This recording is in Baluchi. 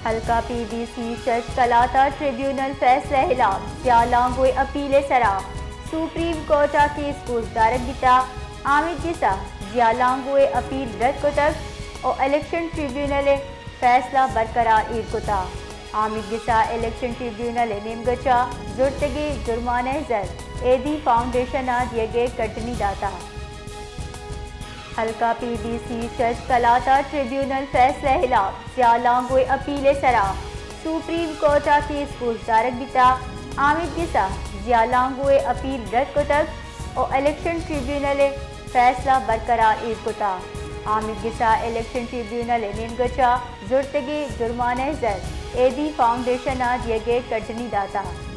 حلقہ پی ڈی سی چرچ کلات ءَ ٹریبیونل فیصلہ ءِ ہلاپ ضیاء لانگو ءِ اپیل ءِ سرا سپریم کورٹ ءَ کیس گوشدارگ بیتگ۔ آمید گس ءَ ضیاء لانگو ءِ اپیل رد کتگ ءُ الیکشن ٹریبیونل ءِ فیصلہ برقرار ایر کتگ۔ آمید گس ءَ الیکشن ٹریبیونل ءِ نیمگ ءَ چہ زرتگیں جرمانہ ءِ زر ایدھی فاؤنڈیشن ءَ دیگ ءِ کڈنی داتگ۔ حلقہ پی ڈی سی چرچ کلات ءَ ٹریبیونل فیصلہ ءِ ہلاپ ضیاء لانگو ءِ اپیل ءِ سرا سپریم کورٹ ءَ کیس گوشدارگ بیتگ۔ آمید گس ءَ ضیاء لانگو ءِ اپیل رد کتگ ءُ الیکشن ٹریبیونل ءِ فیصلہ برقرار ایر کتگ۔ آمید گس ءَ الیکشن ٹریبیونل ءِ نیمگ ءَ چہ زرتگیں جرمانہ ءِ زر ایدھی فاؤنڈیشن ءَ دیگ ءِ کڈنی داتگ۔